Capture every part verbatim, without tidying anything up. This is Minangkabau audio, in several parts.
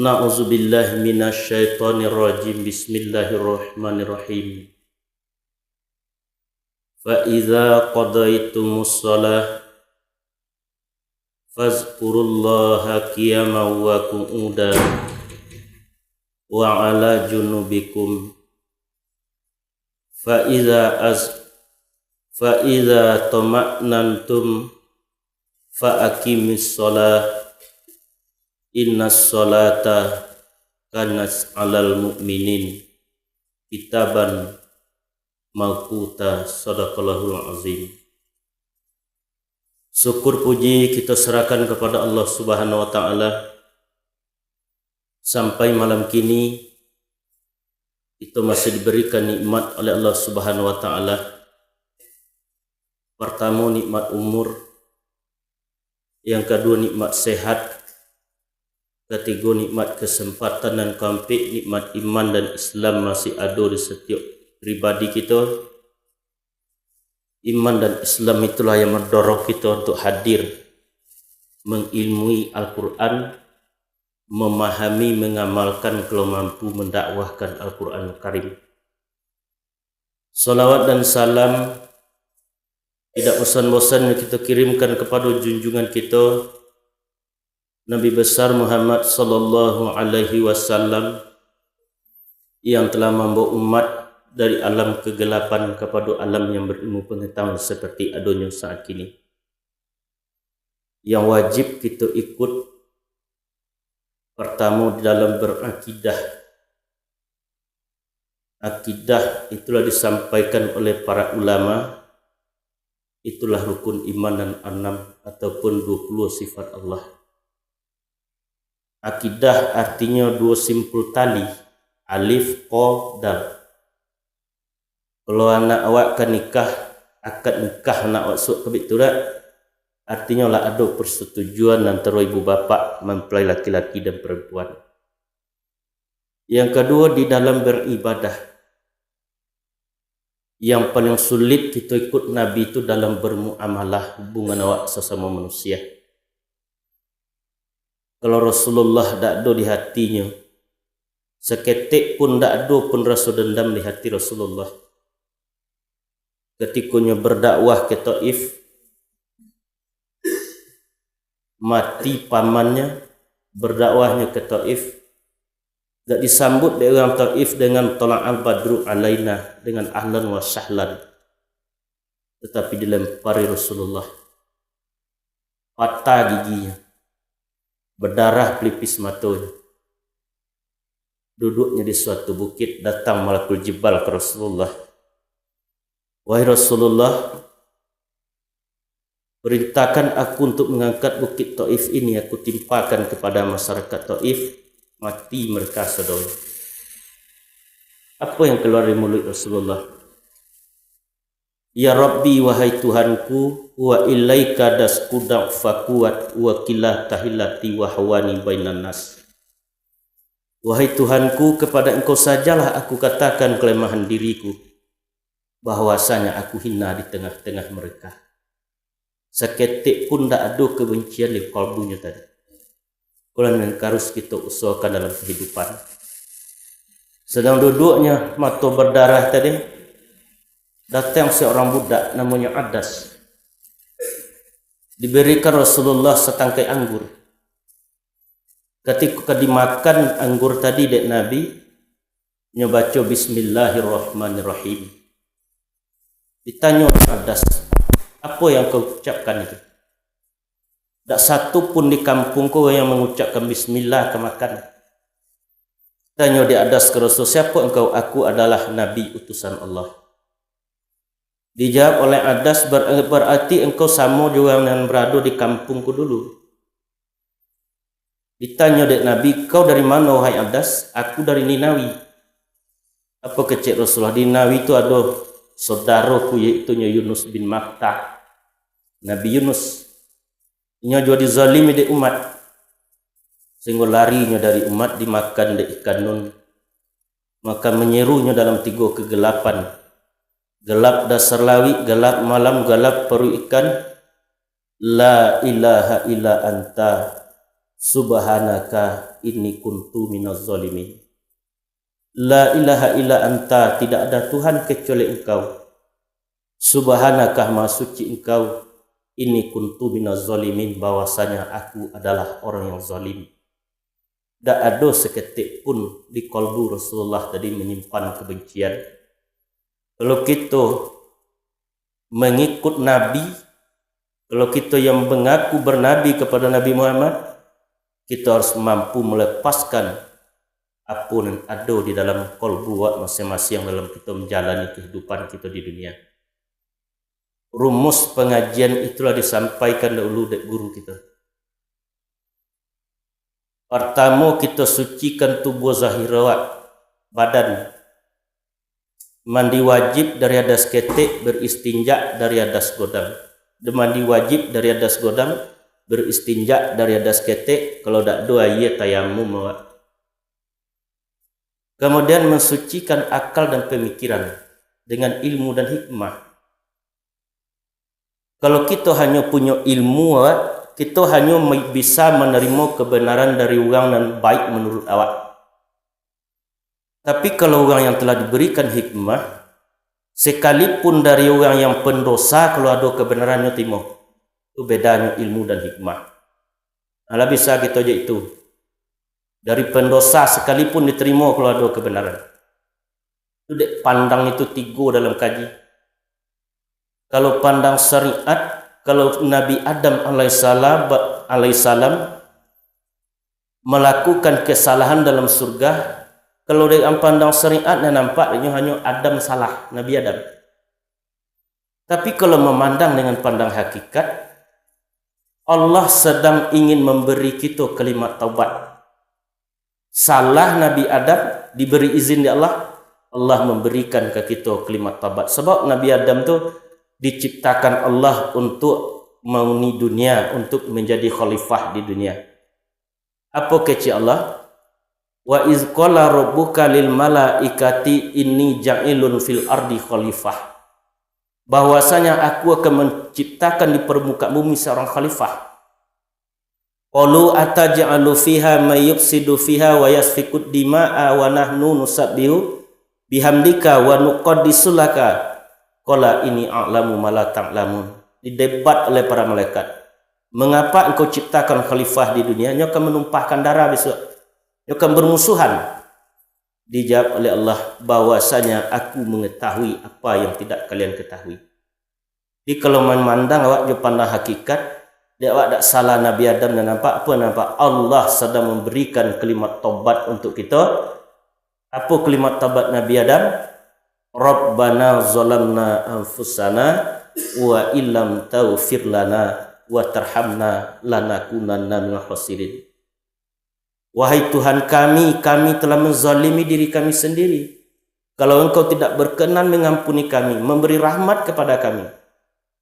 Na'udzubillahi minasyaitonirrajim. Bismillahirrahmanirrahim. Fa idza qadaitumus shalah fazkurullaha qiyaman wa qu'udan wa ala junubikum. Fa idza az-, fa idza tama'nantum fa aqimis shalah. Innas shalata kanat 'alal mu'minin kitaban mauquta. Sadaqallahul azim. Syukur puji kita serahkan kepada Allah Subhanahu wa Ta'ala. Sampai malam kini, kita masih diberikan nikmat oleh Allah Subhanahu wa Ta'ala. Pertama, nikmat umur. Yang kedua, nikmat sehat. Ketiga, nikmat kesempatan. Dan keempat, nikmat iman dan Islam masih ada di setiap pribadi kita. Iman dan Islam itulah yang mendorong kita untuk hadir mengilmui Al-Quran, memahami, mengamalkan, kalau mampu mendakwahkan Al-Quran Karim. Salawat dan salam tidak bosan-bosan kita kirimkan kepada junjungan kita, Nabi Besar Muhammad sallallahu alaihi wasallam, yang telah mambawa umat dari alam kegelapan kepada alam yang berilmu pengetahuan seperti adonyo saat kini. Yang wajib kita ikut, pertama, di dalam berakidah. Akidah itulah disampaikan oleh para ulama, itulah rukun iman nan anam ataupun dua puluh sifat Allah. Akidah artinyo dua simpul tali, alif, ko, dal. Kalau anak awak ka nikah, akad nikah anak awak suak ka biturak, artinyo lah ado persetujuan antaro ibu bapak mempelai laki-laki dan perempuan. Yang kedua, di dalam beribadah. Yang paling sulit kito ikut Nabi tu dalam bermuamalah, hubungan awak sasamo manusia. Kalau Rasulullah dak ado di hatinyo, saketek pun dak ado pun raso dendam di hati Rasulullah. Katikonyo berdakwah ke Taif, mati pamannyo, berdakwahnyo ke Taif, dak disambuik dek urang Taif dengan "Tala'al badru alaina", dengan "Ahlan wa sahlan". Tetapi dilempari Rasulullah. Patah giginyo. Badarah pelipis matonyo. Duduknyo di suatu bukit, datang Malakul Jibal ka Rasulullah. "Wahai Rasulullah, perintahkan aku untuk mengangkat bukit Taif ini, aku timpakan kepada masyarakat Taif, mati mereka sadonyo." Apa yang keluar dari mulut Rasulullah? "Ya Rabbi, wahai Tuhanku, wa ilaika daskudau fakuat wa kila tahilati wa hawani bainan nas." "Wahai Tuhanku, kepada Engkau sajalah aku katakan kelemahan diriku, bahwasanya aku hina di tengah-tengah mereka." Saketek pun dak ado kebencian di kalbunyo tadi. Kalau nan harus kito usahakan dalam kehidupan. Sedang duduknyo mato berdarah tadi, datang seorang budak namonyo Adas. Diberikan Rasulullah satangkai anggur. Katiko ka dimakan anggur tadi dek Nabi, nyo baco "Bismillahirrahmanirrahim". Ditanyo dek Adas, "Apo yang kau ucapkan itu? Dak satu pun di kampung ko yang mangucapkan bismillah ka makan." Tanyo dek Adas ka Rasul, "Siapo engkau?" "Aku adalah Nabi utusan Allah." Dijawab oleh Adas, "Ber-, berarti engkau samo jo urang nan barado di kampung ko dulu." Ditanyo dek Nabi, "Kau dari mano, wahai Adas?" "Aku dari Ninawi." Apo kecek Rasulullah, "Di Ninawi tu ado saudaro ku, yaitu nyo Yunus bin Matta." Nabi Yunus, inyo juo dizalimi dek umat, sehinggo lari nyo dari umat, dimakan dek ikan nun. Maka manyeru nyo dalam tigo kegelapan, gelap dasar lauik, gelap malam, gelap paruik ikan, "La ilaha illa anta, Subhanaka inni kuntu minaz zalimin. La ilaha illa anta, tidak ada Tuhan kecuali Engkau. Subhanaka, Maha Suci Engkau, inni kuntu minaz zalimin, bahwasanya aku adalah orang yang zalim. Dak ado saketek pun di kalbu Rasulullah tadi manyimpan kabencian. Kalau kito mangikut Nabi, kalau kito yang mangaku banabi kapado Nabi Muhammad, kito harus mampu malepaskan apo nan ado di dalam kalbu awak masiang-masiang dalam kito manjalani kahidupan kito di dunia. Rumus pangajian itulah disampaikan dahulu dek guru kito. Partamo, kito sucikan tubuah zahir awak, badan. Mandi wajib dari hadas ketek, beristinja dari hadas godang. Mandi wajib dari hadas godang, beristinja dari hadas ketek, kalau dak ado aia, tayamum awak. Kemudian, mensucikan akal dan pemikiran dengan ilmu dan hikmah. Kalau kito hanyo punyo ilmu awak, kito hanyo ma-, bisa manarimo kebenaran dari urang nan baik menurut awak. Tapi kalau urang yang telah diberikan hikmah, sekalipun dari urang yang pendosa, kalau ado kebenarannyo, timo. Tu bedanyo ilmu dan hikmah. Nah, lah bisa kito je itu. Dari pendosa sekalipun diterimo kalau ado kebenaran. Tu dek pandang itu tigo dalam kaji. Kalau pandang syariat, kalau Nabi Adam alaihissalam, alaihissalam melakukan kesalahan dalam surga, kalau dek pandang syariat, yang nampak inyo hanyo Adam salah, Nabi Adam. Tapi kalau memandang dengan pandang hakikat, Allah sedang ingin memberi kito kalimat taubat. Salah Nabi Adam, diberi izin dek Allah, Allah memberikan ka kito kalimat taubat. Sebab Nabi Adam tu diciptakan Allah untuk mahuni dunia, untuk menjadi khalifah di dunia. Apo kecek Allah? "Wa iz qala rabbuka lil malaikati inni ja'ilun fil ardi khalifah." Bahwasanya Aku akan menciptakan di permukaan bumi seorang khalifah. Qalu ataj'alu fiha may yufsidu fiha wa yasfikud dima'a wa nahnu nusabbihu bihamdika wa nuqaddisu laka. Qala inni a'lamu ma la ta'lamun. Didebat oleh para malaikat. Mengapa Engkau ciptakan khalifah di dunia? Nyo akan menumpahkan darah besok. Nyo akan bermusuhan. Dijawab oleh Allah, bahwasanya Aku mengetahui apa yang tidak kalian ketahui. Jadi kalau memandang awak jo pandang hakikat, dek awak dak salah Nabi Adam nan nampak, apo nampak? Allah sedang memberikan kalimat tobat untuk kito. Apo kalimat tobat Nabi Adam? "Rabbana zalamna anfusana wa illam taghfir lana wa tarhamna lanakunanna minal khasirin." "Wahai Tuhan kami, kami telah menzalimi diri kami sendiri. Kalau Engkau tidak berkenan mengampuni kami, memberi rahmat kepada kami,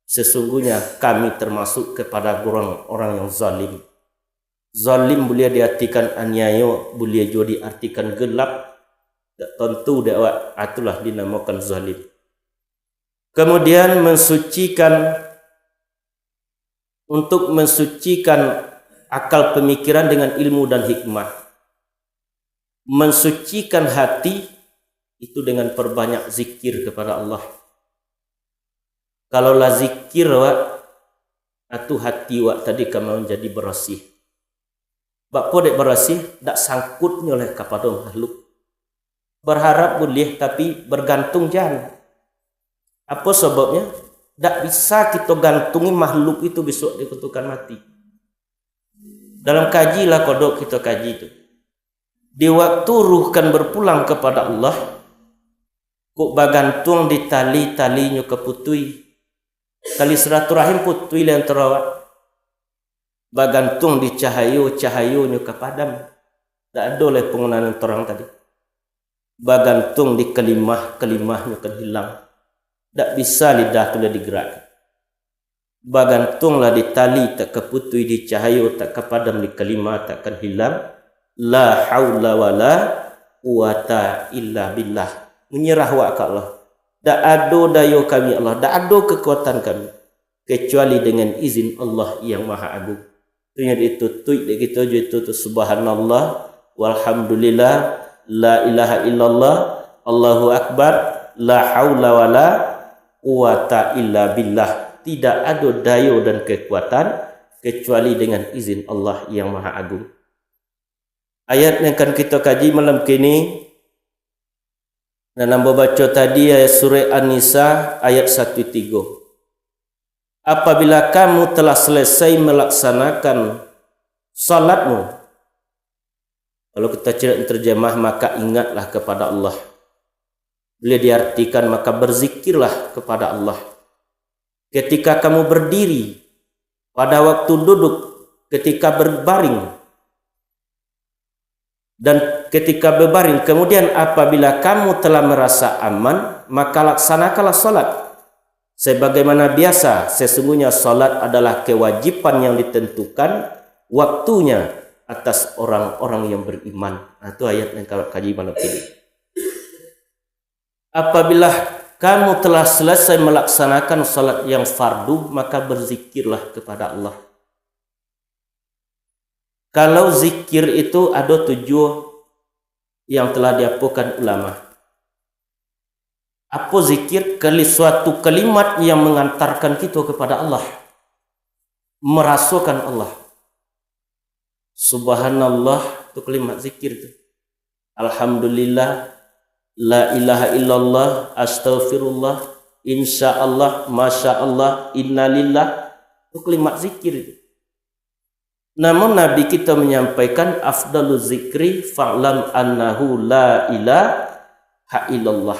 sesungguhnya kami termasuk kepada orang-orang yang zalim." Zalim buliah diartikan aniayo, buliah juo diartikan gelap. Dak tantu dek awak, itulah dinamakan zalim. Kemudian mensucikan, untuk mensucikan akal pemikiran dengan ilmu dan hikmah. Mensucikan hati itu dengan perbanyak zikir kepada Allah. Kalau lah zikir awak, atu hati awak tadi ka manjadi barasiah. Bak apo dek barasiah? Dak sangkutnyo lai kapado makhluk. Berharap buliah, tapi bergantung jan. Apo sababnyo? Dak bisa kito gantungi makhluk itu besok di kutukan mati. Dalam kaji lah kodok kito kaji tu. Di waktu ruh kan berpulang kepada Allah, kok bagantuang di tali, talinyo ka putui. Tali silaturahim putui di antaro awak. Bagantuang di cahayo, cahayonyo ka padam. Dak ado lai pangunanan tarang tadi. Bagantuang di kalimah, kalimahnyo kan hilang. Dak bisa lidah tu lah digerakkan. Bagantuanglah di tali, tak ka putui, di cahayo, tak ka padam, di kalimah, tak kan hilang. La haula wala quwata illa billah. Manyerah awak ka Allah. Dak ado dayo kami, Allah, dak ado kekuatan kami, kecuali dengan izin Allah yang Maha Agung. Tu nyo ditutuik dek kito jo itu tu, subhanallah, walhamdulillah, la ilaha illallah, Allahu akbar, la haula wala quwata illa billah. Tidak ado dayo dan kekuatan kecuali dengan izin Allah yang Maha Agung. Ayat yang akan kito kaji malam kini, nan ambo baco tadi, ayat surah An-Nisa ayat satu tigo. Apabila kamu telah selesai melaksanakan salatmu, kalau kita tidak terjemah, maka ingatlah kepada Allah. Boleh diartikan, maka berzikirlah kepada Allah. Ketika kamu berdiri, pada waktu duduk, ketika berbaring, dan ketika berbaring. Kemudian apabila kamu telah merasa aman, maka laksanakanlah salat. Sebagaimana biasa, sesungguhnya salat adalah kewajiban yang ditentukan waktunya atas orang-orang yang beriman. Nah, itu ayat yang kalau kaji malam ini. Apabila kamu telah selesai melaksanakan salat yang fardu, maka berzikirlah kepada Allah. Kalau zikir itu ado tujuh yang telah diapokan ulama. Apo zikir? Kali-, suatu kalimat yang mengantarkan kito kepada Allah, merasokan Allah. Subhanallah, tu kalimat zikir tu. Alhamdulillah, la ilaha illallah, astaghfirullah, insya Allah, masya Allah, innalillah. Tu kalimat zikir tu. Namun Nabi kita menyampaikan, "Afdalu zikri fa'lam annahu la ilaha illallah."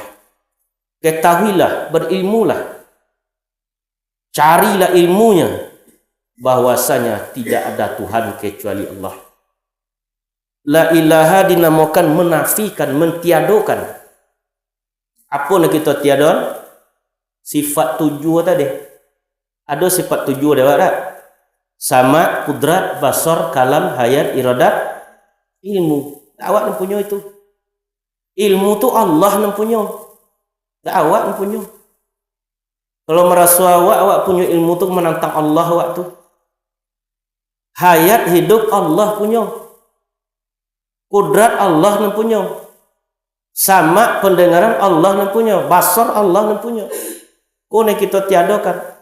Ketahuilah, berilmulah, carilah ilmunya, bahwasanya tidak ada Tuhan kecuali Allah. La ilaha dinamakan menafikan, mentiadokan. Apo nan kito tiadoan? Sifat tujuh tadi. Ado sifat tujuh dek awak dak? Sama, kudrat, basar, kalam, hayat, iradat, ilmu. Dak awak nan punyo itu. Ilmu tu Allah nan punyo. Dak awak nan punyo. Kalau maraso awak, awak punyo ilmu tu manantang Allah awak tu. Hayat hidup Allah punyo. Kudrat Allah nan punyo. Sama, pendengaran Allah nan punyo. Basar Allah nan punyo. Ko nan kito tiadokan.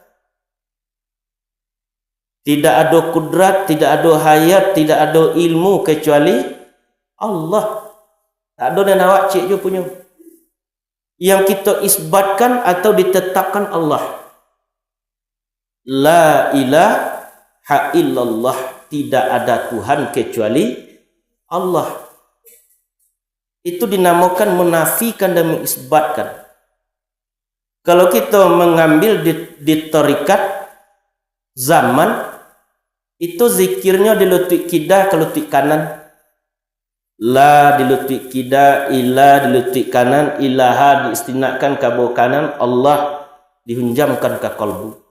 Tidak ado kudrat, tidak ado hayat, tidak ado ilmu kecuali Allah. Tak ado nan awak cek juo punyo. Yang kito isbatkan atau ditetapkan Allah. La ilaha illallah, tidak ada Tuhan kecuali Allah. Itu dinamakan menafikan dan mengisbatkan. Kalau kito mengambil di, di tarikat zaman, itu zikirnyo di lutuik kida ka lutuik kanan. La di lutuik kida, ila di lutuik kanan, ilaha diistinakkan ka bao kanan, Allah dihunjamkan ka kalbu.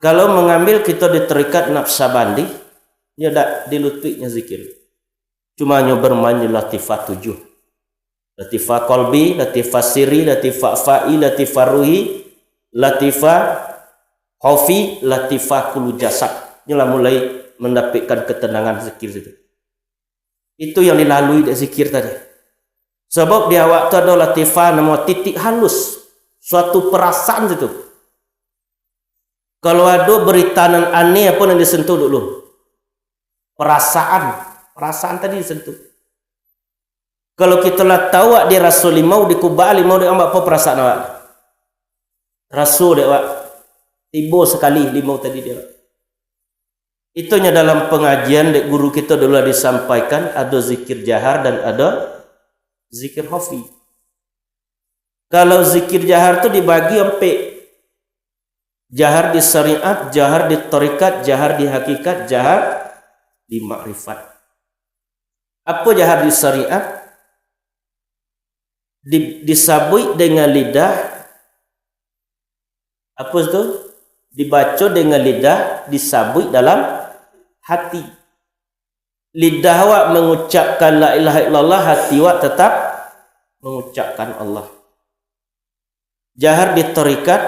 Kalau mengambil kito di tarikat Naqsabandi, nyo dak di lutuiknyo zikir. Cuma nyo bermain di latifah tujuh. Latifah kalbi, latifah siri, latifah fa'i, latifah ruhi, latifah khafi, latifah kulu jasad. Nyo lah mulai mendapatkan ketenangan zikir situ. Itu yang dilalui dek zikir tadi. Sabab di awak tu ado latifah namo titik halus, suatu perasaan situ. Kalau ado berita nan aneh, apo nan disentuh dulu? Perasaan. Perasaan tadi disentuh. Kalau kito lah tahu awak diraso limau, dikubaa limau dek awak, apo perasaan awak? Raso dek awak. Tibo sakali limau tadi di awak. Itunyo dalam pengajian dek guru kito dulu lah disampaikan, ado zikir jahar dan ado zikir khafi. Kalau zikir jahar tu dibagi ampek. Jahar di syariat, jahar di tarikat, jahar di hakikat, jahar di makrifat. Apo jahar di syariat? Di, disabuik dengan lidah. Apo tu? Dibaco dengan lidah, disabuik dalam hati. Lidah awak mengucapkan la ilaha illallah, hati awak tetap mengucapkan Allah. Jahar di tarikat,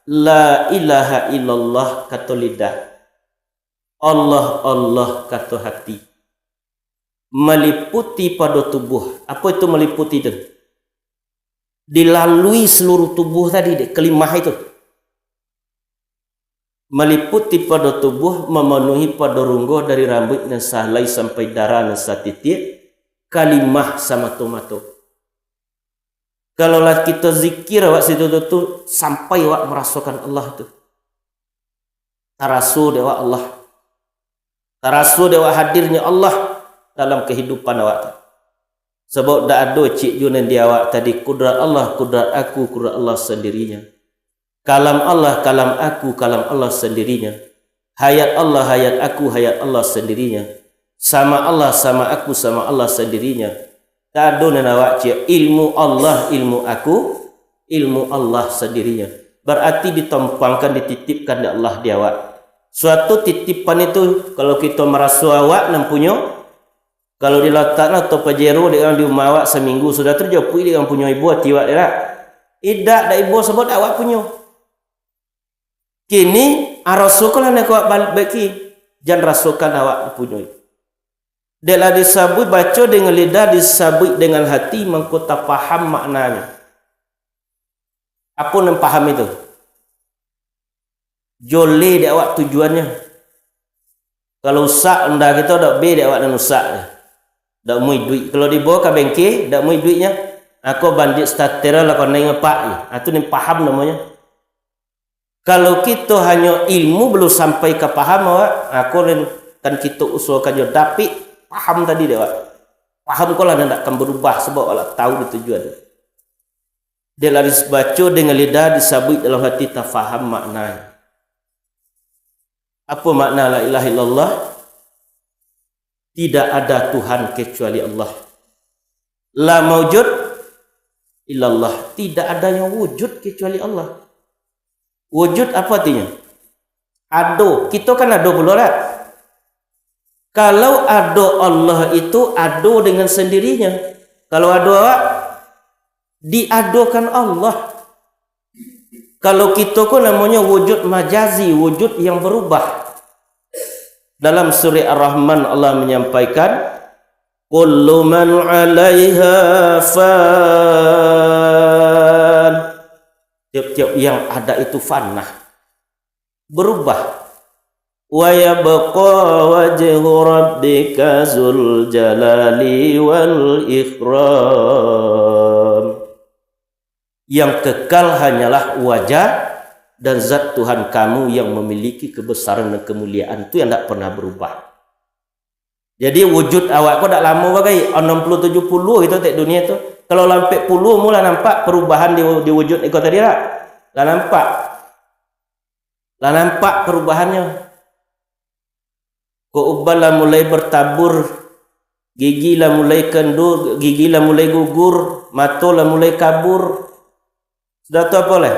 la ilaha illallah, kato lidah. Allah, Allah, kato hati. Maliputi pado tubuh. Apo itu maliputi tu? Dilalui saluruh tubuh tadi dek kalimah itu. Maliputi pado tubuh, mamanuhi pado runggo dari rambuik nan sahalai sampai darah nan satitiak, kalimah samato-mato. Kalau lah kito zikir awak situ tu, tu sampai awak marasokan Allah tu. Taraso dek awak Allah. Taraso dek awak hadirnyo Allah dalam kahidupan awak tu. Sabab dak ado cik juo nan di awak tadi, kudrat Allah, kudrat aku, kudrat Allah sandirinyo. Kalam Allah, kalam aku, kalam Allah sandirinyo. Hayat Allah, hayat aku, hayat Allah sandirinyo. Sama Allah, sama aku, sama Allah sandirinyo. Dak ado nan awak cik, ilmu Allah, ilmu aku, ilmu Allah sandirinyo. Barati ditompuangkan, dititipkan dek Allah di awak. Suatu titipan itu, kalau kito maraso awak nan punyo, kalau dilatakkan atau pajero dek urang di umah awak saminggu, sudah tu dijapuik dek urang punyo, ibo ati awak dek dak? Indak, dak ibo, sabab dak awak punyo. Kini, arasokanlah nan ka awak bal-, baiki, jan rasokan awak punyo. Dek lah disabuik, baco dengan lidah, disabuik dengan hati, mangko tapaham maknanyo. Apo nan paham itu? Joleh dek awak tujuannyo. Kalau usak onda kito, dak be dek awak nan usak tu. Dak mui duit. Kalau dibawa ka bengke, dak mui duitnyo. Ako bandik statera lah kondai ngapak je. Ah, tu nan paham namonyo. Kalau kito hanyo ilmu, belum sampai ka paham awak, ako nan kan kito usahakan jo dapik paham tadi dek awak. Paham ko lah nan dak akan berubah, sabab awak lah tahu di tujuan tu. Dek lah dibaco dengan lidah, disabuik dalam hati, tafaham maknanyo. Apo makna la ilaha illallah? Tidak ada Tuhan kecuali Allah. La maujud illallah. Tidak ada yang wujud kecuali Allah. Wujud apo artinyo? Ado. Kito kan ado pulo dak? Kalau ado Allah itu ado dengan sendirinya. Kalau ado awak, diadokan Allah. Kalau kito ko namonyo wujud majazi, wujud yang berubah. Dalam surah Ar-Rahman Allah menyampaikan, "Kullu man 'alaiha fan." Tiap-tiap yang ada itu fana, berubah. "Wa yabqa wajhu rabbika dzul jalali wal ikram." Yang kekal hanyalah wajah dan zat Tuhan kamu yang memiliki kebesaran dan kemuliaan tu yang dak pernah berubah. Jadi wujud awak ko dak lamo bagai, anam puluah tujuah puluah gitu tek dunia tu. Kalau lah ampek puluah mu lah nampak perubahan di, di wujud iko tadi dak? Lah nampak. Lah nampak perubahannyo. Kok uban lah mulai bertabur, gigi lah mulai kendur, gigi lah mulai gugur, mato lah mulai kabur. Sudah tu apo lai?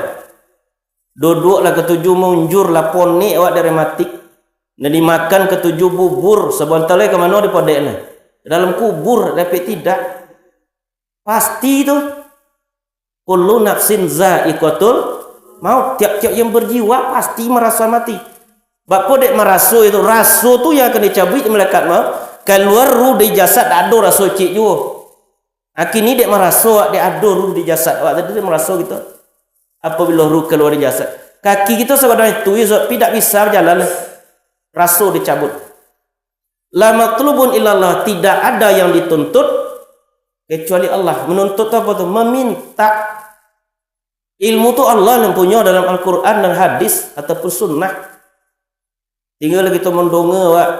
Duduak lah katuju maunjur, lah ponek awak dari rematik. Nah, dimakan katuju bubur, sabanta lai ka mano dipodek nah? Dalam kubur, dapek tidak? Pasti tu. Kullu nafsin za'iqatul maut. Tiap-tiap yang berjiwa pasti maraso mati. Bak apo dek maraso itu? Raso tu yang akan dicabuik malaikat maut. Kaluar ruh dari jasad, dak ado raso cik juo. Kini dek maraso, dek ado ruh di jasad. Awak tadi dek maraso gitu. Apabila ruh kaluar dari jasad, kaki kito sabananyo itu, tapi dak bisa bajalan. Raso dicabut. La matlubun illallah, tidak ada yang dituntut kecuali Allah. Menuntut tu apo tu? Meminta. Ilmu tu Allah nan punyo dalam Al-Quran dan hadis ataupun sunnah. Tinggal kito mandonga, wak.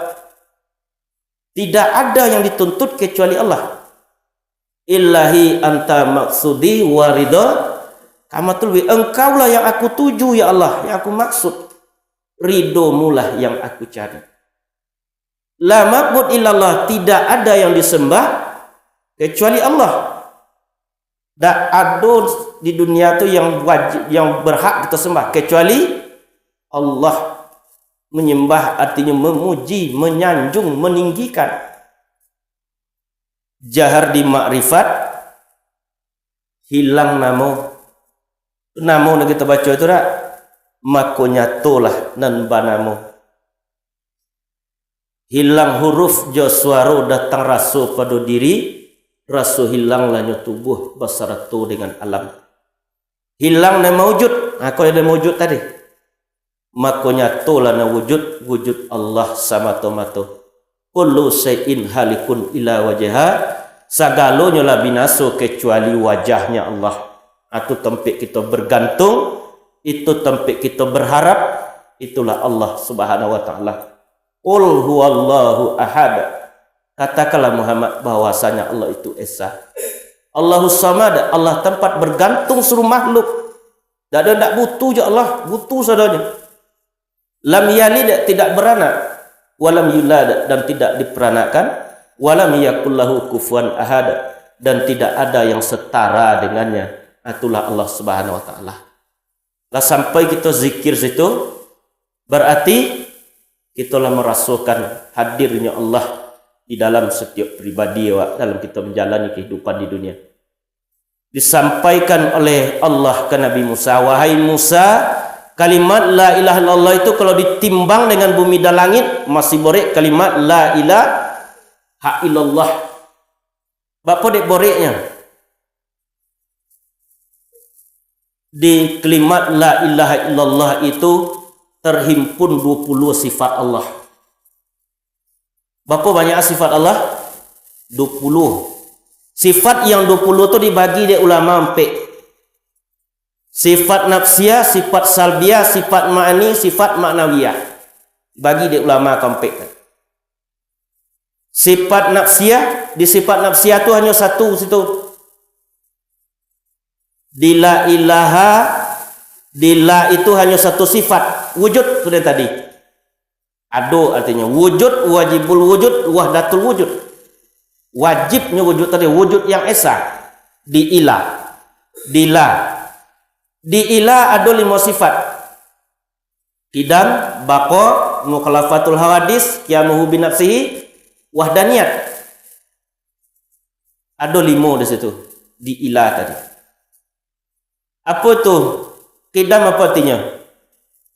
Tidak ada yang dituntut kecuali Allah. Ilahi anta maksudi wa ridha kamatlubi. Engkaulah yang aku tuju, ya Allah, yang aku maksud. Ridho-Mu lah yang aku cari. La ma'bud illallah, tidak ada yang disembah kecuali Allah. Dak ado di dunia tu yang wajib, yang berhak kita sembah kecuali Allah. Menyembah artinya memuji, menyanjung, meninggikan. Jahar di makrifat, hilang namo. Namo nan kita baco itu dak? Mako nyatolah nan banamo. Hilang huruf jo suaro, datang raso pado diri, raso hilang lah nyo tubuh basarato dengan alam. Hilang nan maujud, ha, ko nan maujud tadi. Mako nyatolah nan wujud, wujud Allah samato-mato. Kullu syai'in halikun illa wajha, sagalonyo lah binaso kecuali wajahnya Allah. Itu tampek kito bergantung, itu tampek kito berharap, itulah Allah Subhanahu wa Ta'ala. Qul huwallahu ahad. Katakanlah Muhammad bahwasanya Allah itu Esa. Allahus Samad, Allah tempat bergantung seluruh makhluk. Dak ado, dak butuh jo Allah, butuh sadonyo. Lam yalid, tidak beranak, walam yulad, dan tidak diperanakkan, walam yakul lahu kufuwan ahad, dan tidak ada yang setara dengannya. Itulah Allah Subhanahu wa Ta'ala. Lah sampai kito zikir situ, berarti kito lah merasokan hadirnya Allah di dalam setiap pribadi awak dalam kito menjalani kehidupan di dunia. Disampaikan oleh Allah ka Nabi Musa, "Wahai Musa, kalimat la ilaha illallah itu kalau ditimbang dengan bumi dan langit, masih borek kalimat la ilaha illallah." Bapa dek boreknya? Di kalimat la ilaha illallah itu terhimpun dua puluh sifat Allah. Bapa banyak sifat Allah? Dua puluh. Sifat yang dua puluh tu dibagi dek ulama ampek. Sifat nafsiah, sifat salbiah, sifat ma'ani, sifat maknawiah. Dibagi dek ulama ka ampek. Sifat nafsiah, di sifat nafsiah tu hanyo satu situ. Di la ilaha, di la itu hanyo satu sifat, wujud sudah tadi. Ado artinyo wujud, wajibul wujud, wahdatul wujud. Wajibnyo wujud tadi, wujud yang esa. Di ila, di la. Di ila ado limo sifat. Qidam, baqa, mukhalafatul hawadis, qiyamuhu binafsihi, wahdaniyat. Ado limo di situ, di ila tadi. Apo tu? Qidam apo artinyo?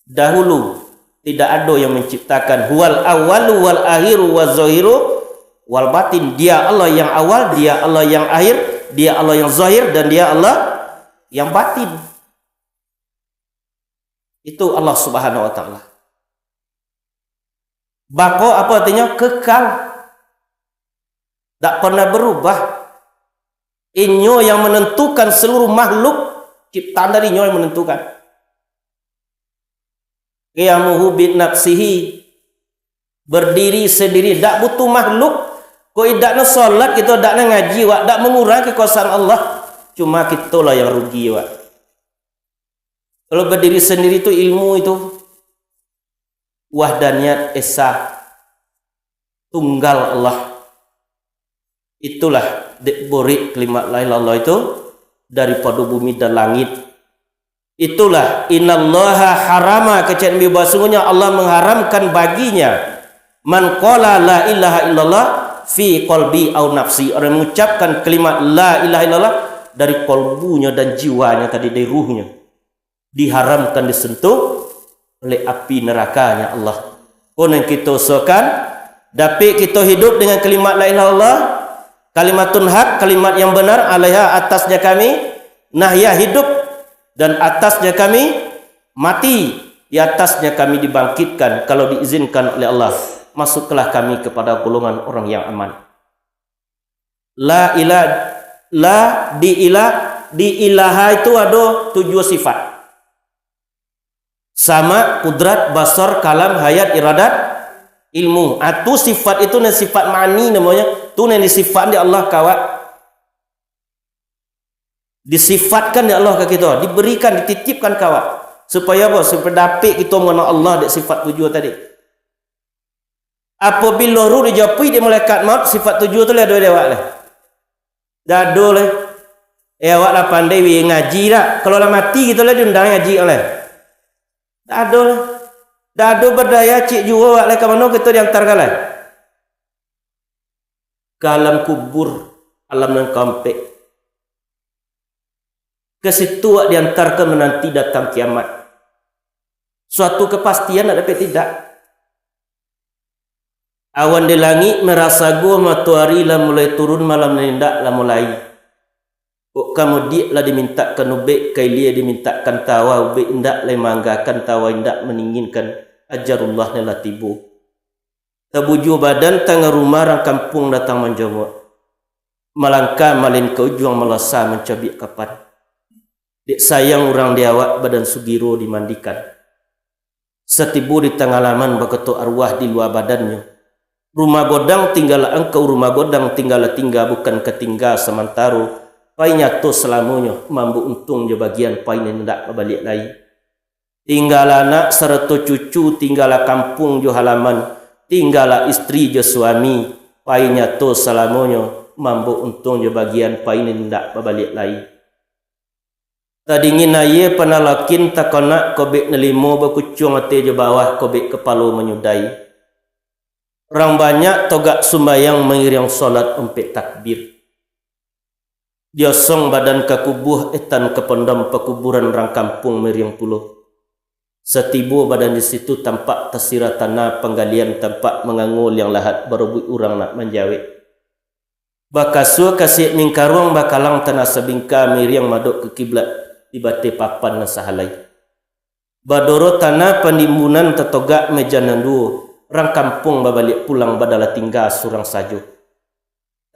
Dahulu, tidak ado yang menciptakan. Huwal awwalu wal akhiru waz zahiru wal batin. Dia Allah yang awal, Dia Allah yang akhir, Dia Allah yang zahir, dan Dia Allah yang batin. Itu Allah Subhanahu wa Ta'ala. Baqa apo artinyo? Kekal. Dak pernah berubah. Inyo yang menentukan seluruh makhluk ciptaan dari Inyo yang menentukan. Qiyamuhu bi nafsihi, berdiri sendiri, dak butuh makhluk. Kok indak nan salat kito, dak nan ngaji, wak, dak mengurangi kekuasaan Allah. Cuma kitolah yang rugi, wak. Kalau berdiri sendiri tu ilmu itu, wahdaniyat esa, tunggal Allah. Itulah dek borik kalimat la ilaha illallah itu daripado bumi dan langit. Itulah, innallaha harama, kecek Nabi, bahwa sungguhnya Allah mengharamkan baginya, man qala la ilaha illallah fi qalbi au nafsi, orang yang mengucapkan kalimat la ilaha illallah dari kolbunya dan jiwanya tadi, dari ruhnya, diharamkan disentuh oleh api nerakanya Allah. Ko nan kito usahakan, dapik kito hidup dengan kalimat la ilaha illallah, kalimatun hak, kalimat yang benar, alaiha, atasnya kami, nahya, hidup, dan atasnya kami mati, di atasnya kami dibangkitkan, kalau diizinkan oleh Allah, masuklah kami kepada golongan orang yang aman. La ila-, la di ila-, di ilaha itu ado tujuh sifat. Sama, kudrat, basar, kalam, hayat, iradat, ilmu. Ah, tu sifat itu nan sifat ma'ani namonyo. Tu nan disifatkan dek Allah ka awak. Disifatkan dek Allah ka kito, diberikan, dititipkan ka awak. Supayo apo? Supayo dapik kito manganal Allah dek sifat tujuh tadi. Apabilo ruh dijapuik dek malaikat maut, sifat tujuh tu lai ado di awak lai? Dak ado lai. Eh, awak lah pandai wi ngaji dak? Kalau lah mati kito lai diundang ngaji lai? Dak ado lai. Dak ado badaya ciek juo awak lai, ka mano kito diantarkan lai? Ka alam kubur, alam nan kaampek. Ka situ awak diantarkan mananti datang kiamat. Suatu kepastian dak dapek tidak. Awan di langik merah sago, matoari lah mulai turun, malam nan indak lah mulai. Kok ka mudiak lah dimintakkan ubek, ka ilia dimintakkan tawa, ubek indak lai maanggakan, tawa indak maninginkan, ajalullah nan lah tibo. Tabujua badan tangah rumah, urang kampuang datang manjongok. Malangkah malin ka ujuang, malasa mancabiak kapan. Dek sayang urang di awak, badan sugiro dimandikan. Satibo di tangah laman, bakato arwah di lua badannyo, "Rumah godang tinggalah angkau, rumah godang tinggalah tingga, bukan ka tingga samantaro, pai nyato salamonyo, mambao untuang jo bagian, pai nan indak babaliak lai. Tinggalah anak sarato cucu, tinggalah kampuang jo halaman, tinggalah istri jo suami, pai nyato salamonyo, mambao untuang jo bagian, pai nan indak babaliak lai." Tadingin aia panah lakin, takonak kobek nan limo, bakucuang ateh jo bawah, kobek kapalo manyudai. Urang banyak togak sumbayang, mairiang solat ompek takbir. Diosong badan ka kubua, etan ka pondam pakuburan, urang kampuang mairiang pulo. Satibo badan di situ, tampak tasirah tanah panggalian, tampak mangango liang lahat, barobuik urang nak manjawek. Bakasua kasiak mingkaruang, bakalang tanah sabingka, mairiang madok ka kiblat, di bateh papan nan sahalai. Badoro tanah panimbunan, tatogak meja nan duo, urang kampuang babaliak pulang, badan lah tingga surang sajo.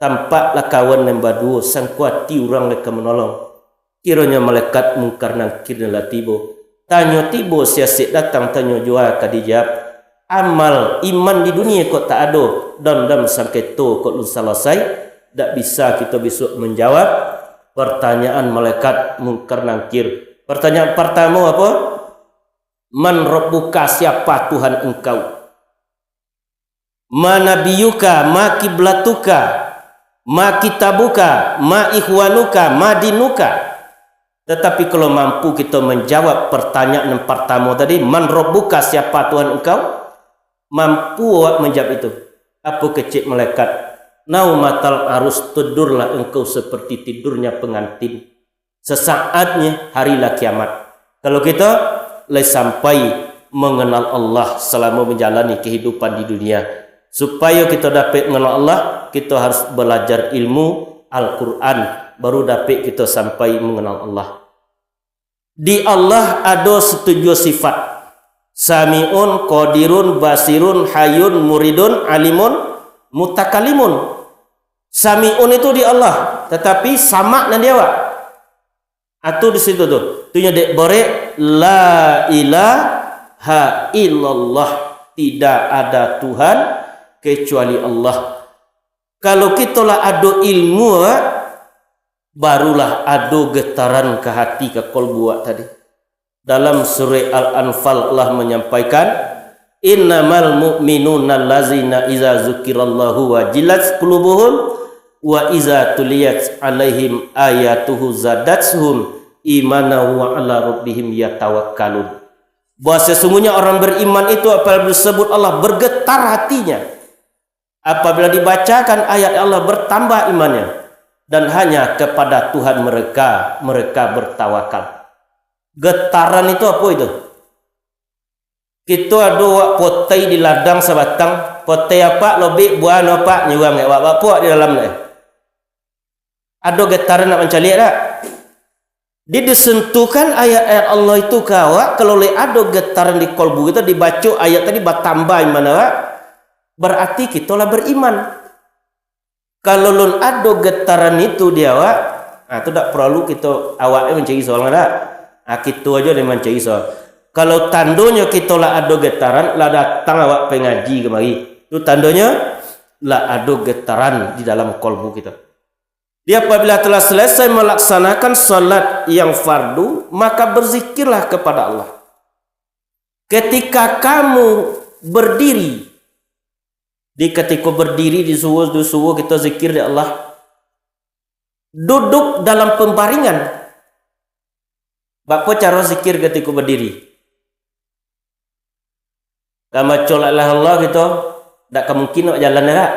Tampak lah kawan nan baduo, sangko ati urang lai ka manolong. Kironyo malaikat Mungkar Nangkir nan lah tibo. Tanyo tibo siasek datang, tanyo jua ka dijawab. Amal iman di dunia kok tak ado, dendam sangketo kok lun salasai, dak bisa kito bisuak manjawab pertanyaan malaikat Mungkar Nangkir. Pertanyaan partamo apo? "Man Rabbuka, siapa Tuhan engkau? Ma Nabiyuka, ma kiblatuka, ma kitabuka, ma ikhwanuka, ma dinuka?" Tatapi kalau mampu kito manjawab pertanyaan nan partamo tadi, "Man Rabbuka, siapa Tuhan engkau?" Mampu awak manjawab itu. Apo kecek malaikat? "Naumatal arus, tidurlah engkau seperti tidurnya pengantin. Sesaatnya hari lah kiamat." Kalau kito lai sampai mengenal Allah selama menjalani kehidupan di dunia, supayo kito dapek mengenal Allah, kito harus belajar ilmu Al-Quran, baru dapek kito sampai mengenal Allah. Di Allah ado satujuah sifat. Sami'un, Qadirun, Basirun, Hayyun, Muridun, Alimun, Mutakalimun. Sami'un itu di Allah, tatapi Samad nan di awak. Atu di situ tu. Tu nyo dek borek, "La ilaha illallah." Tidak ada Tuhan kecuali Allah. Kalau kito lah ado ilmu, barulah ado getaran ka hati, ka kolbu awak tadi. Dalam surah Al-Anfal, Allah manyampaikan, "Innamal mu'minuna allazina iza zukirallahu wajilat qulubuhum, wa iza tuliyat alaihim ayatuhu zadathum imana wa ala rabbihim yatawakkalun." Bahwa sesungguhnya orang beriman itu, apabila disebut Allah, bergetar hatinya. Apabila dibacakan ayat Allah, bertambah imannya, dan hanya kepada Tuhan mereka, mereka bertawakal. Getaran itu apo itu? Kito ado wak potai di ladang sabatang, potai apak lobek buah no apak nyuang, wak bapuak di dalam deh. Ado getaran nak mancaliak dak? Di disentuhkan ayat-ayat Allah itu ka awak, kalau lai ado getaran di kolbu kito, dibaco ayat tadi batambah iman awak, berarti kito lah beriman. Kalau lun ado getaran itu di awak, ah, tu dak paralu kito, awak ni mancari soal dak? Ah, kito ajo ni mancari soal. Kalau tandonyo kito lah ado getaran, lah datang awak pangaji kamari. Tu tandonyo lah ado getaran di dalam kolbu kito. Dia apabila telah selesai melaksanakan salat yang fardu, maka berzikirlah kepada Allah. Ketika kamu berdiri, di katiko berdiri, di subuh, di subuh kito zikir di Allah. Duduk dalam pembaringan. Bapa caro zikir katiko berdiri? Ka maco la ilaha illallah kito, dak ka mungkin nak jalan dak?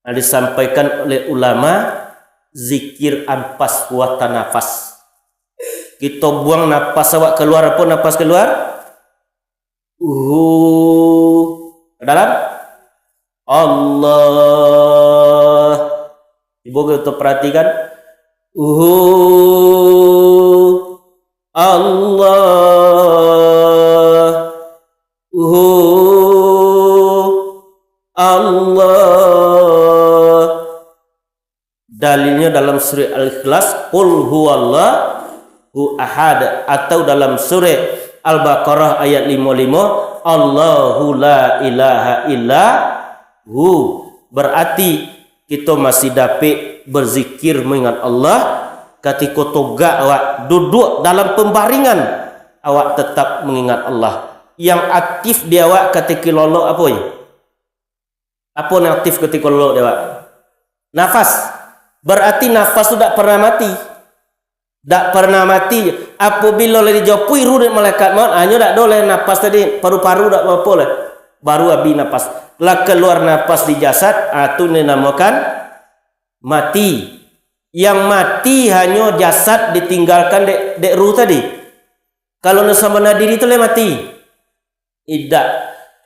Nah, disampaikan oleh ulama, zikir ampas wa tanafas. Kito buang napas awak keluar, apo napas keluar? Uhu. Ka dalam? Allah. Cubo kito paratikan. Uhu, Allah. Uhu, Allah. Dalilnyo dalam surah Al-Ikhlas, "Qul huwallahu ahad," atau dalam surah Al-Baqarah ayat limo limo, "Allahu la ilaha illa hu." Berarti, kito masih dapek berzikir, mengingat Allah, katiko togak awak, duduak dalam pembaringan, awak tetap mengingat Allah. Yang aktif di awak katiko lolok apo, yo? Apo nan aktif katiko lolok di awak? Nafas. Berarti nafas tu dak pernah mati. Dak pernah mati. Apabilo lah dijopui ruh dek malaikat maut, hanyo dak ado lai napas tadi, paru-paru dak apo-apo lai. Baru abih napas. Lah kaluar napas di jasad, ah, tu dinamokan mati. Yang mati hanyo jasad ditinggalkan dek, dek ruh tadi. Kalau nan sabana diri tu lai mati. Idak.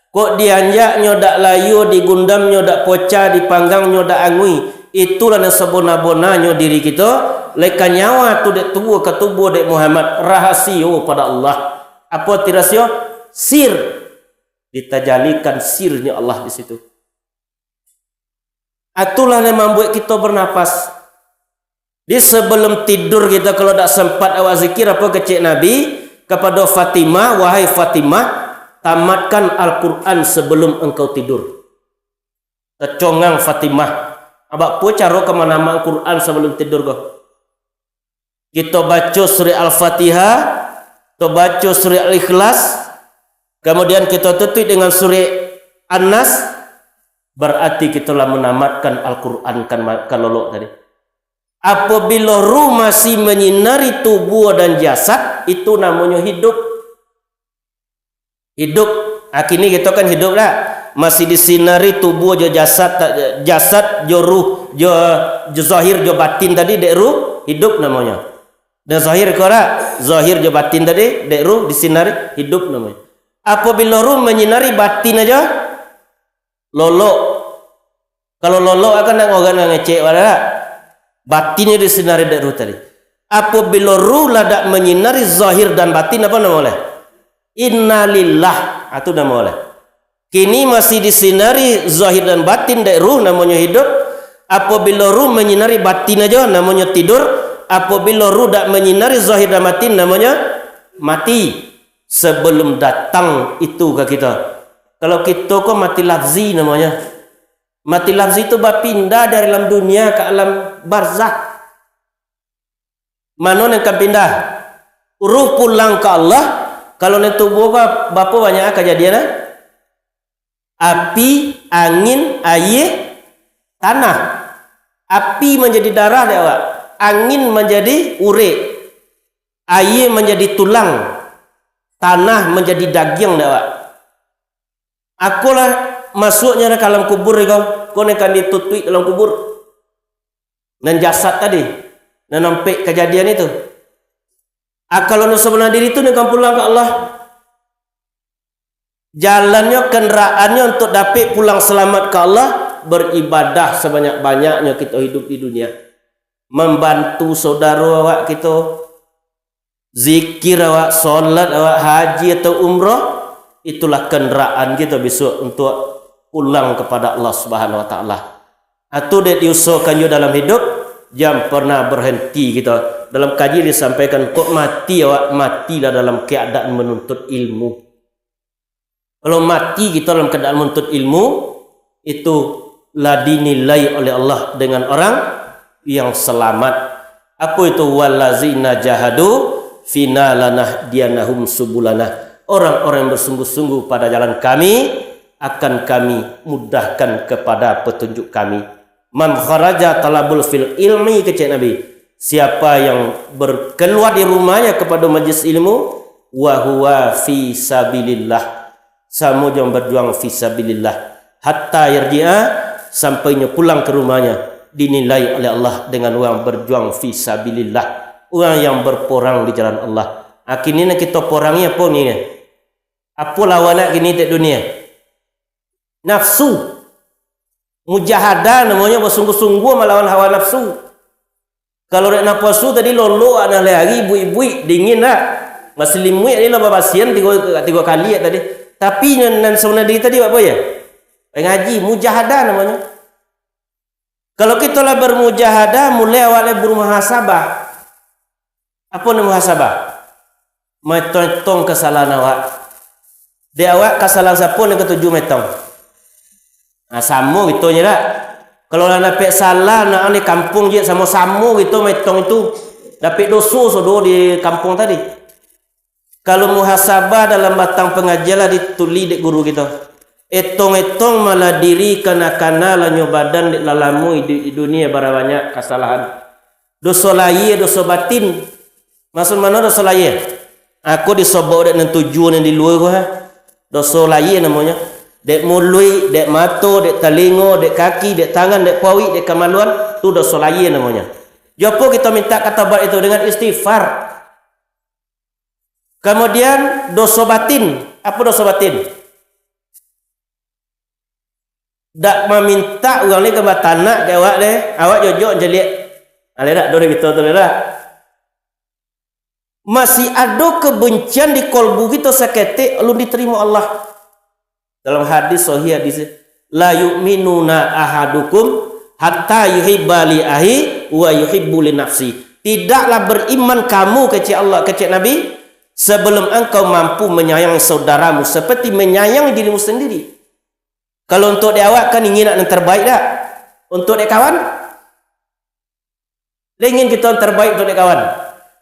Kok dianjaknyo dak layua, digundamnyo dak pocah, dipanggangnyo dak angui. Itulah nan sabona-bonanyo diri kito, lai ka nyawa tu dek tubuah ka tubuah dek Muhammad, rahasio pada Allah. Apo ti rahasio? Sir. Ditajalikan sirnyo Allah di situ. Itulah yang mambuek kito bernapas. Di sebelum tidur kito, kalau dak sempat awak zikir, apo kecek Nabi kepada Fatimah, "Wahai Fatimah, tamatkan Al-Quran sebelum engkau tidur." Tacongang Fatimah. Abak po caro ka manamak Al-Quran sebelum tidur ko? Kito baco surah Al-Fatihah, kito baco surah Al-Ikhlas, kemudian kito tutup dengan surah An-Nas, berarti kito lah manamatkan Al-Quran kan ma-, kan lolok tadi. Apabila ruh masih manyinari tubuah dan jasad, itu namonyo hidup. Hidup. Ah, kini kito kan hidup lah. Masih disinari tubuah jo jasad, ta-, jasad jo ruh, jo, jo zahir jo batin tadi dek ruh, hidup namonyo. Dan zahir ko lah, zahir jo batin tadi dek ruh disinari, hidup namonyo. Apabila ruh manyinari batin aja, lolok. Kalau lolok kan nak ngorang ngecek wala dak? Batinnyo disinari dek ruh tadi. Apabila ruh lah dak manyinari zahir dan batin, apo namo lai? Innalillah, ah, tu namo lai. Kini masih disinari zahir dan batin dek ruh, namonyo hidup. Apabila ruh manyinari batin aja, namonyo tidur. Apabila ruh dak manyinari zahir dan batin, namonyo mati. Sebelum datang itu ka kita. Kalau kita ko mati lafzi namanya. Mati lafzi tu bapindah dari alam dunia ka alam barzakh. Mano nan kan pindah? Ruh pulang ka Allah. Kalau nan tubuh ko, bapo banyak kajadian, ah? Api, angin, aia, tanah. Api manjadi darah dek awak. Angin manjadi urek. Aia manjadi tulang. Tanah manjadi dagiang dek awak. Akolah masuaknyo ka alam kubur iko. Ko nan kan ditutuik dalam kubur. Nan jasad tadi. Nan ampek kajadian itu. Ah, kalau nan sabana diri tu nan kan pulang ka Allah. Jalannyo, kendaraannyo untuak dapek pulang salamat ka Allah, baribadah sabanyak-banyaknyo kito hidup di dunia. Mambantu saudaro awak kito, zikir awak, solat awak, haji atau umrah, itulah kendaraan kito bisuak untuak pulang kepada Allah Subhanahu Wa Taala. Atau dek diusahakan juo dalam hidup, jan pernah berhenti kito. Dalam kaji disampaikan, kok mati awak, matilah dalam keadaan menuntut ilmu. Kalau mati kito dalam keadaan menuntut ilmu, itu lah dinilai oleh Allah dengan orang yang selamat. Apo itu? "Wallazina jahadu fina lanahdiyannahum subulana." Orang-orang yang bersungguh-sungguh pada jalan Kami, akan Kami mudahkan kepada petunjuk Kami. "Man kharaja talabul fil ilmi," kecek Nabi, siapa yang berkeluar di rumahnya kepada majlis ilmu, "wa huwa fi sabilillah," samo jo berjuang fi sabilillah, "hatta yarji'a," sampai nyo pulang ke rumahnya, dinilai oleh Allah dengan orang berjuang fi sabilillah, orang yang berperang di jalan Allah. Ah, kini nan kito porangi apo ni? Apo lawan nak kini dek dunia? Nafsu. Mujahadah namonyo, basungguah-sungguah malawan hawa nafsu. Kalau dek napasu tadi lolok, nak lah ari, buik-buik, dingin nak. Masih limuik tadi lah babasian tigo, tigo kali tadi. Tapi nan, nan sabananyo diri tadi apo yo? Ngaji, mujahadah namonyo. Kalau kito lah bermujahadah, mulai awak lah bermuhasabah. Apo nan muhasabah? Maetong-etong kasalahan awak. Dek awak, kasalahan sapo nan katuju maetong? Nah, samo kito nyo dak? Kalau lah dapek salah, nak di kampuang je samo-samo kito maetong itu. Dapek doso sudah di kampuang tadi. Kalau muhasabah dalam batang pangajian lah ditulih dek guru kito. Etong-etong malah diri, kana-kana lah nyo badan, dek lah lamo iduik di dunia, bara banyak kasalahan. Doso lahia, doso batin. Maksud mano doso lahia? Ako disobok dek nan tujuah nan di lua ko ha. Doso lahia namonyo. Dek muluik, dek mato, dek talingo, dek kaki, dek tangan, dek pauik, dek kamaluan, tu doso lahia namonyo. Jo apo kito minta ka tobat itu? Dengan istighfar. Kamudian, doso batin. Apo doso batin? Dak mamintak urang ni ka batanak ka awak deh. Awak jojok jaliak. Aleh dak, doh kito tu dak? Masih ado kebencian di kolbu kito saketek, alun diterimo Allah. Dalam hadis sahih hadis, "La yu'minuna ahadukum hatta yuhibba li ahi wa yuhibbu li nafsi." Tidaklah beriman kamu, kecek Allah, kecek Nabi, sebelum engkau mampu menyayangi saudaramu seperti menyayangi dirimu sendiri. Kalau untuk dek awak kan ingin nak yang terbaik dak? Untuk dek kawan? Lah ingin kito yang terbaik untuk dek kawan.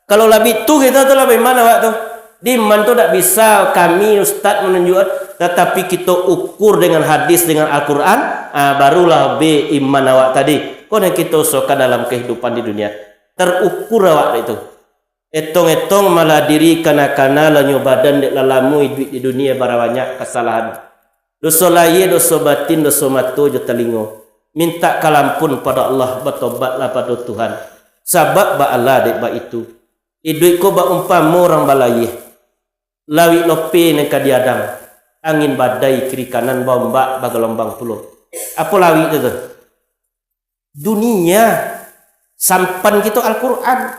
Kalau lah bitu kito tu lah baiman awak tu. Di iman tu dak bisa kami ustaz manunjukkan, tatapi kito ukur dengan hadis, dengan Al-Quran, ah, barulah be iman awak tadi. Ko nan kito usahakan dalam kehidupan di dunia. Terukur awak dek tu. Etong-etong malah diri, kana-kana lah nyo badan, dek lah lamo iduik di dunia, bara banyak kasalahan. Doso lahia, doso batin, doso mato jo talingo. Mintak kalampun pado Allah, batobatlah pado Tuhan. Sabab baalah dek baitu. Iduik ko baumpamo urang balayia. Lawik lope nan ka diadang. Angin badai kiri kanan, baombak bagalombang pulo. Apo lawik tu tu? Dunia. Sampan kito Al-Quran.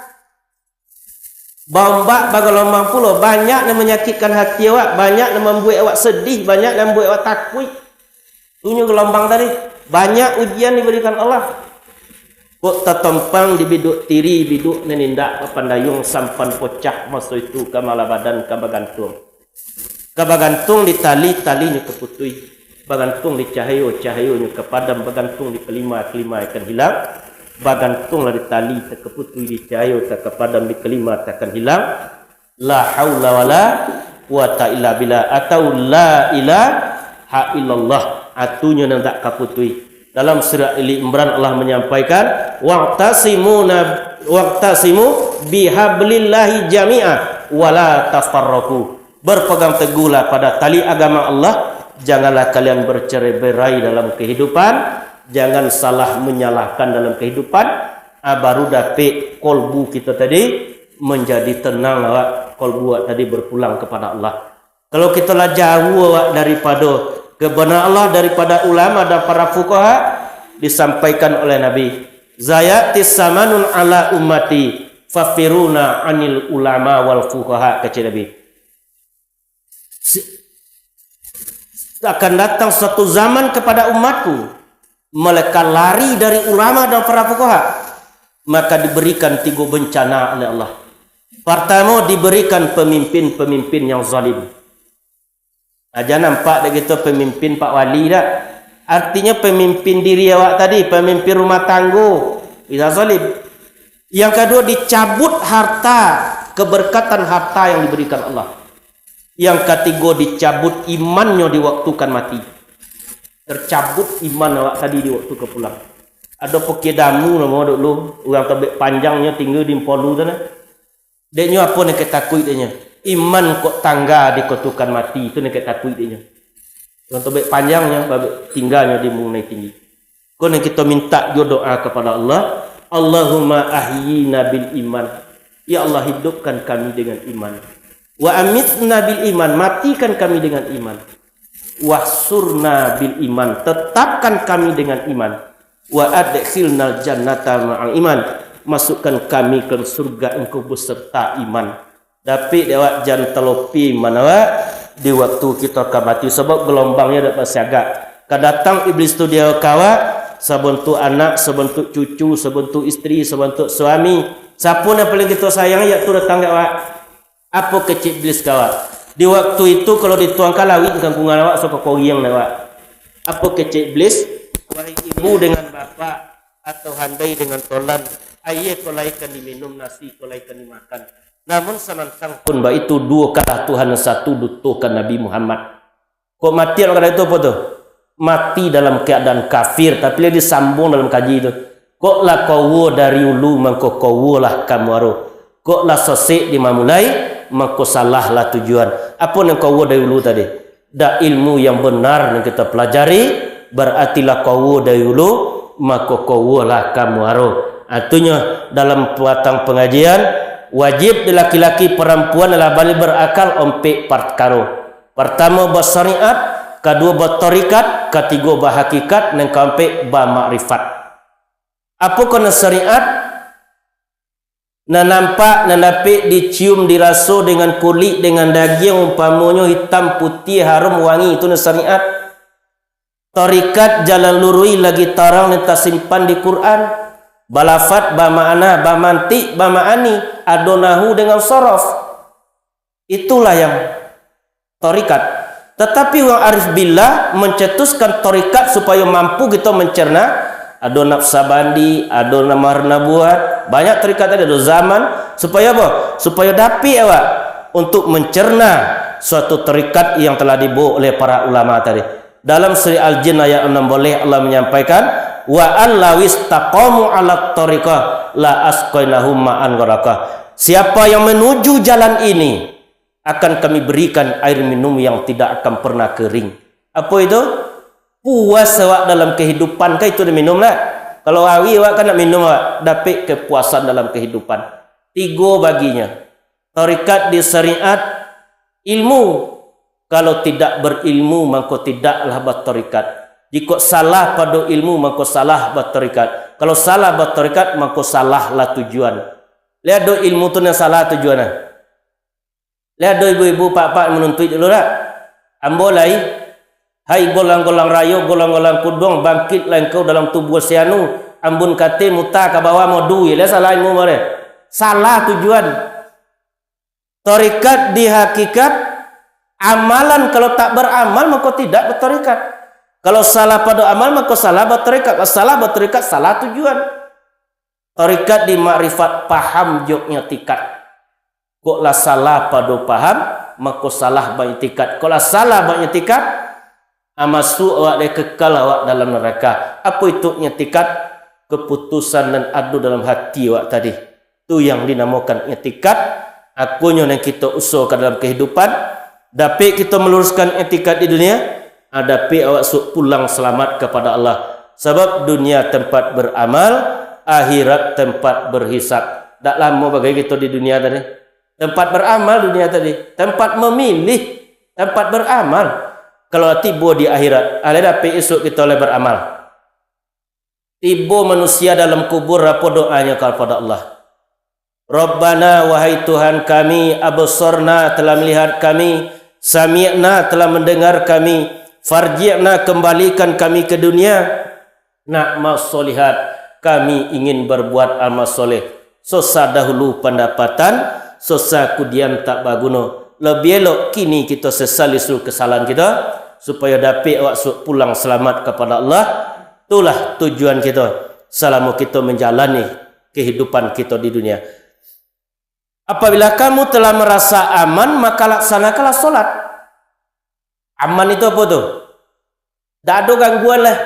Baombak bagalombang pulo, banyak nan manyakikkan hati awak, banyak nan mambuek awak sedih, banyak nan mambuek awak takuik. Tu nyo galombang tadi, banyak ujian diberikan Allah. Kok tatompang di biduk tiri, biduk nan indak bapandayuang, sampan pocah, maso itu ka malah badan ka bagantuang. Ka bagantuang di tali, tali nyo ka putuih. Bagantuang di cahayo, cahayo nyo ka padam. Bagantuang di kalima, kalima akan hilang. Bagantuanglah di tali, tak ka putuih, di cahayo, tak ka padam, di kalima, tak akan hilang. La haula wala quwata illa billah, atau la ilaha illallah. Atunyo nan tak ka putuih. Dalam surah Ali Imran, Allah menyampaikan, "Wa'tasimu nab-, wa'tasimu bihablillahi jami'a, wala tafarraqu." Berpegang teguhlah pada tali agama Allah, janganlah kalian bercerai-berai dalam kehidupan, jangan salah menyalahkan dalam kehidupan, ah, baru dapek kolbu kita tadi menjadi tenang, awak, kolbu awak tadi berpulang kepada Allah. Kalau kita lah jauh awak daripado kebenaran Allah, daripado ulama dan para fuqaha, disampaikan oleh Nabi, "Zayatis samanun ala ummati, fafiruna anil ulama wal fuqaha," kecek Nabi. Si-, akan datang suatu zaman kepada umatku, mereka lari dari ulama dan para fuqaha, maka diberikan tigo bencana oleh Allah. Pertama, diberikan pemimpin-pemimpin yang zalim. Aja nampak dek kito pemimpin pak wali dak? Artinya pemimpin diri awak tadi, pemimpin rumah tanggo, bisa zalim. Yang kedua, dicabut harta, keberkatan harta yang diberikan Allah. Yang katigo, dicabut imannyo di waktu kan mati. Tercabut iman awak tadi di waktu ka pulang. Ado Pokie Damu namo dulu, urang Tobek Panjang, nyo tingga di Empolu tu nah. Dek nyo apo nan ka takuik dek nyo? Iman kok tangga di waktu kan mati, tu nan ka takuik dek nyo. Urang Tobek Panjang nyo, babek tingga nyo di Embung Nan Tinggi. Ko nan kito minta juo doa kepada Allah, "Allahumma ahyina bil iman." Ya Allah, hidupkan kami dengan iman. "Wa amitna bil iman," matikan kami dengan iman. "Wahsyurna bil iman," tetapkan kami dengan iman. "Wa adkhilnal jannata ma'al iman," masukkan kami ke surga Engkau beserta iman. Dapik dek awak jan talopi iman awak di waktu kito ka mati, sabab galombangnyo dak basiagak. Ka datang iblis tu di awak, sabantuak anak, sabantuak cucu, sabantuak isteri, sabantuak suami. Siapo nan paling kito sayang, yak tu datang dek awak. Apo kecek iblis ka awak? Di waktu itu, kalau dituangkan lawik kangkungan awak, so ka koriang dek awak. Apo kecek iblis? "Wahai ibu dengan bapak, atau handai dengan tolan, aia ko lai ka diminum, nasi ko lai ka dimakan. Namun samantang pun baitu, duokanlah Tuhan nan satu, dutokan Nabi Muhammad." Kok mati dalam keadaan itu apo tu? Mati dalam keadaan kafir, tapi lah disambuang dalam kaji tu. Kok lah kawa dari ulu, mangko kawalah ka muaro. Kok lah sasek di mamulai, mangko salahlah tujuan. Apo nan kawa dari ulu tadi? Dak ilmu yang benar nan kita pelajari, berarti lah kawa dari ulu, mako kawalah ka muaro. Artinyo, dalam batang pengajian, wajib di laki-laki, parampuan, lah balig berakal, ompek parkaro. Partamo basyariat, kaduo batarikat, katigo bahakikat, nan kaampek bamakrifat. Apokoh nan syariat? Nan nampak, nan dapek dicium, diraso dengan kulik, dengan dagiang, umpamonyo hitam, putiah, harum, wangi, itu nan syariat. Tarikat jalan luruih lagi tarang nan tasimpan di Quran. Balafat, bamakna, bamantik, bamaani, ado nahu dengan sorof. Itulah yang tarikat. Tatapi urang arif billah mencetuskan tarikat supayo mampu kito mencerna. Ado Naqsabandi, ado Mahr Nabuwah, banyak tarikat tadi, ado Zaman. Supayo apo? Supayo dapik awak untuk mencerna suatu tarikat yang telah dibawa oleh para ulama tadi. Dalam Surah Al-Jin ayat enam belas, Allah menyampaikan, "Wa an lawistaqamu ala tariqah la asqainahum ma'an gharaqah." Siapa yang menuju jalan ini, akan Kami berikan air minum yang tidak akan pernah kering. Apo itu? Puas awak dalam kehidupan, kan itu diminum nak? Kalau ari awak kan nak minum awak, dapik kepuasan dalam kehidupan. Tigo baginya. Tarikat di syariat, ilmu. Kalau tidak berilmu, mangko tidaklah batarikat. Jikok salah pado ilmu, mangko salah batarikat. Kalau salah batarikat, mangko salahlah tujuan. Lihat do ilmu tu nan salah tujuan nah. Lihat do ibu-ibu, pak-pak manuntuik dulu dak? Ambo lai, hai golang-golang rayo, golang-golang kuduang, bangkitlah engkau dalam tubuah si anu, ambun kate muta ka bawah modu, lah salah ilmu mare. Salah tujuan. Tarikat di hakikat, amalan kalau tak beramal, mako tidak bertarikat. Kalau salah pado amal, mako salah bertarikat. Kalau salah bertarikat, salah tujuan. Tarikat di makrifat, paham jo iktikad. Kok lah salah pado paham, mako salah baiktikad. Kok lah salah baiktikad, ah, masuak awak dek kekal awak dalam neraka. Apo itu iktikad? Keputusan nan ado dalam hati awak tadi. Tu yang dinamokan iktikad. Akonyo nan kito usahakan dalam kehidupan, dapik kito meluruskan iktikad di dunia, ah, dapik awak suok pulang selamat kepada Allah. Sabab dunia tempat beramal, akhirat tempat berhisab. Dak lamo bagai kito di dunia tadi. Tempat beramal dunia tadi, tempat memilih, tempat beramal. Kalau tibo di akhirat, alai dapik isuak kito lai beramal. Tibo manusia dalam kubur, apo doanyo kapada Allah? "Rabbana, wahai Tuhan kami, absorna, telah melihat kami, sami'na, telah mendengar kami, farji'na, kembalikan kami ke dunia, na'mal sholihat, kami ingin berbuat amal soleh. Susah dahulu pandapatan, susah kudian tak baguno. Lebih elok kini kito sesali seluruh kesalahan kito, supayo dapik awak suok pulang selamat kepada Allah." Itulah tujuan kito salamo kito menjalani kehidupan kito di dunia. Apabila kamu telah merasa aman, maka laksanakanlah solat. Aman itu apo tu? Dak ado gangguan lah.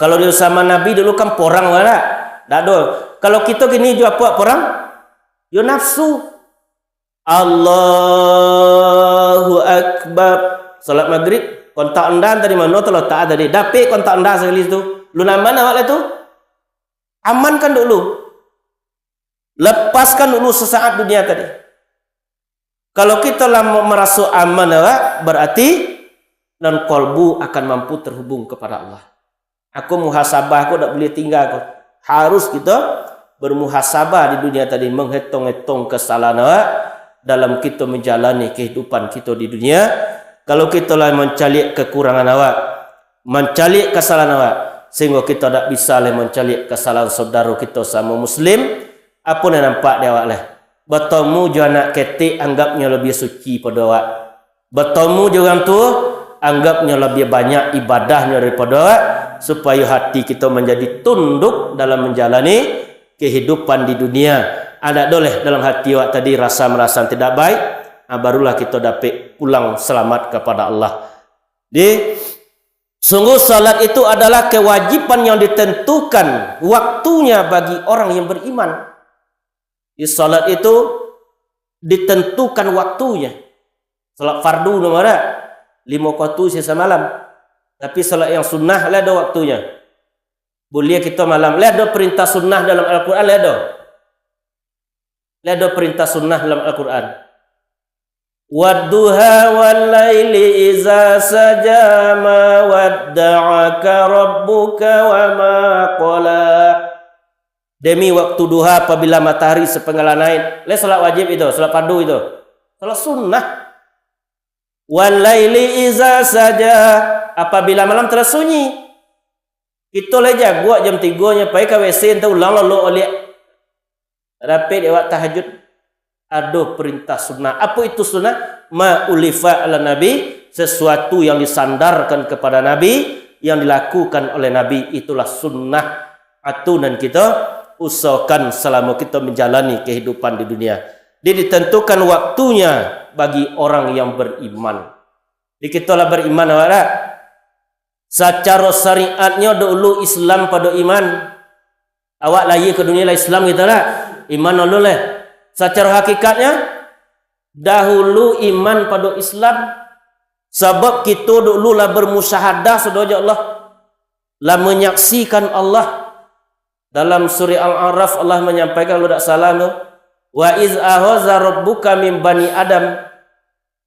Kalau di zaman Nabi dulu kan porang lah, dak? Dak ado. Kalau kito kini jo apo porang? Jo nafsu. Allahu Akbar. Salat Magrib, kontak anda tadi mano terletak tadi? Dapik kontak anda sakali tu. Lun aman awak lah tu. Amankan dulu. Lepaskan dulu sesaat dunia tadi. Kalau kito lah maraso aman awak, bararti nan kolbu akan mampu terhubung kepada Allah. Aku muhasabah ko dak buliah tingga ko. Harus kito bermuhasabah di dunia tadi, menghetong-hetong kesalahan awak dalam kito menjalani kehidupan kito di dunia. Kalau kito lah mancaliak kekurangan awak, mancaliak kesalahan awak, sehingga kito dak bisa lai mancaliak kesalahan saudaro kito samo muslim, apo nan nampak di awak lai? Batamu jo anak ketek, anggapnyo lebih suci pado awak. Batamu jo urang tuo, anggapnyo labiah banyak ibadahnyo daripado awak, supayo hati kito manjadi tunduk dalam manjalani kehidupan di dunia. Adak doleh dalam hati awak tadi rasa marasan tidak baik, ah, barulah kito dapek pulang salamat kapada Allah. Di sungguh salat itu adalah kewajiban yang ditentukan waktunya bagi orang yang beriman. Di salat itu ditentukan waktunya. Salat fardu namo dak? Limo waktu sisa malam. Tapi salat yang sunnah lah ado waktunya. Buliah kito malam. Lah ado perintah sunnah dalam Al-Quran, lah ado. Lah ado perintah sunnah dalam Al-Quran. Wadduha wal laili iza saja ma wadda'aka rabbuka wa ma qala. Demi waktu duha apabila matahari sepenggalan naik. Lai salat wajib itu, salat fardu itu. Salat sunnah. Wal laili iza saja, apabila malam telah sunyi. Kito lai jaguak jam tigo nyo pai ka W C, antah ulang lalok baliak. Dapek dek awak tahajud. Ado perintah sunnah. Apo itu sunnah? Ma ulifa ala Nabi, sesuatu yang disandarkan kepada Nabi, yang dilakukan oleh Nabi, itulah sunnah. Atu nan kito usahakan salamo kito manjalani kehidupan di dunia. Dia ditentukan waktunya bagi orang yang beriman. Di kito lah beriman awak dak? Sacaro syariatnyo dahulu Islam pado iman. Awak lahia ka dunia lah Islam kito dak? Iman dahulu leh. Sacaro hakikatnyo, dahulu iman pado Islam. Sabab kito dahulu lah bermusyahadah sudah jo Allah. Lah manyaksikan Allah. Dalam surah Al-A'raf Allah manyampaikan, kalau dak salah tu, "Wa iz ahaza rabbuka min bani Adam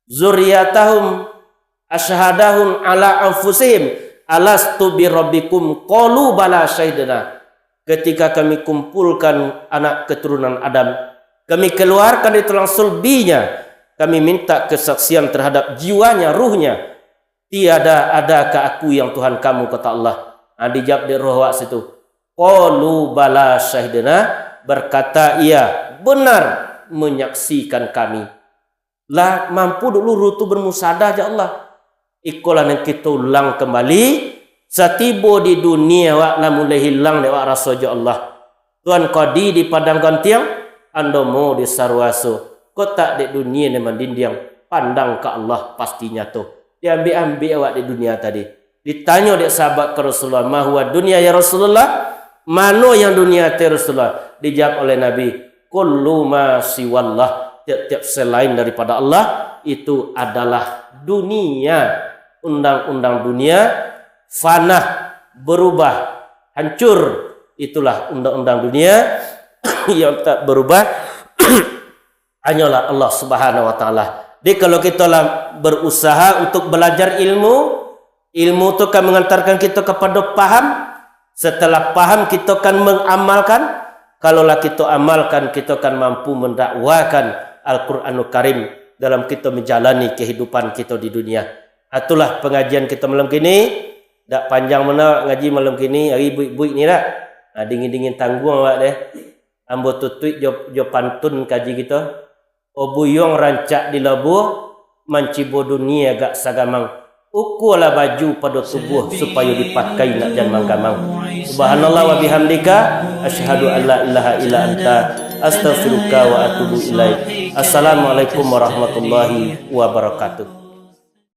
zurriyatahum asyhadahum ala anfusihim alastu birabbikum qalu bala syahidna." Ketika Kami kumpulkan anak keturunan Adam, Kami keluarkan dari tulang sulbinya, Kami minta kesaksian terhadap jiwanya, ruhnya, "Tiada adakah Aku yang Tuhan kamu?" kata Allah. Ha, dijawab dek roh awak situ. Qalu bala syahidna, berkata ia, "Benar, menyaksikan kami." Lah mampu dulu ruh tu bermusyahadah jo Allah. Ikolah nan kito ulang kembali, satibo di dunia awak lah mulai hilang dek awak raso jo Allah. Tuan Kadi di Padang Gantiang, Andomo di Saruaso. Kotak dek dunia nan mandindiang, pandang ka Allah pasti nyato. Diambiak-ambiak awak di dunia tadi. Ditanyo dek sahabat ka Rasulullah, "Ma huwa dunya ya Rasulullah? Mano yang dunia tu ya Rasulullah?" Dijawab oleh Nabi, "Kullu ma siwallah, tiap-tiap selain daripada Allah, itu adalah dunia." Undang-undang dunia fana, berubah, hancur. Itulah undang-undang dunia yang tak berubah, hanyolah Allah Subhanahu wa Taala. Jadi, kalau kito lah berusaha untuk belajar ilmu, ilmu tu kan mengantarkan kito kepada paham. Setelah paham, kito kan mengamalkan. Kalau lah kito amalkan, kito kan mampu mendakwakan Al-Quranul Karim dalam kito menjalani kehidupan kito di dunia. Itulah pengajian kito malam kini. Dak panjang bana ngaji malam kini, hari buik-buik ni dak? Ha, dingin-dingin tangguang awak deh. Ambo tutuik jo, jo pantun kaji kito. O buyuang rancak di labuah, mancibo dunia agak sagamang. Ukualah baju pado tubuah supayo dipakai nak jan manggamang. Subhanallah wa bihamdika, asyhadu an la ilaha illa anta, astaghfiruka wa atubu ilaik. Assalamualaikum warahmatullahi wabarakatuh.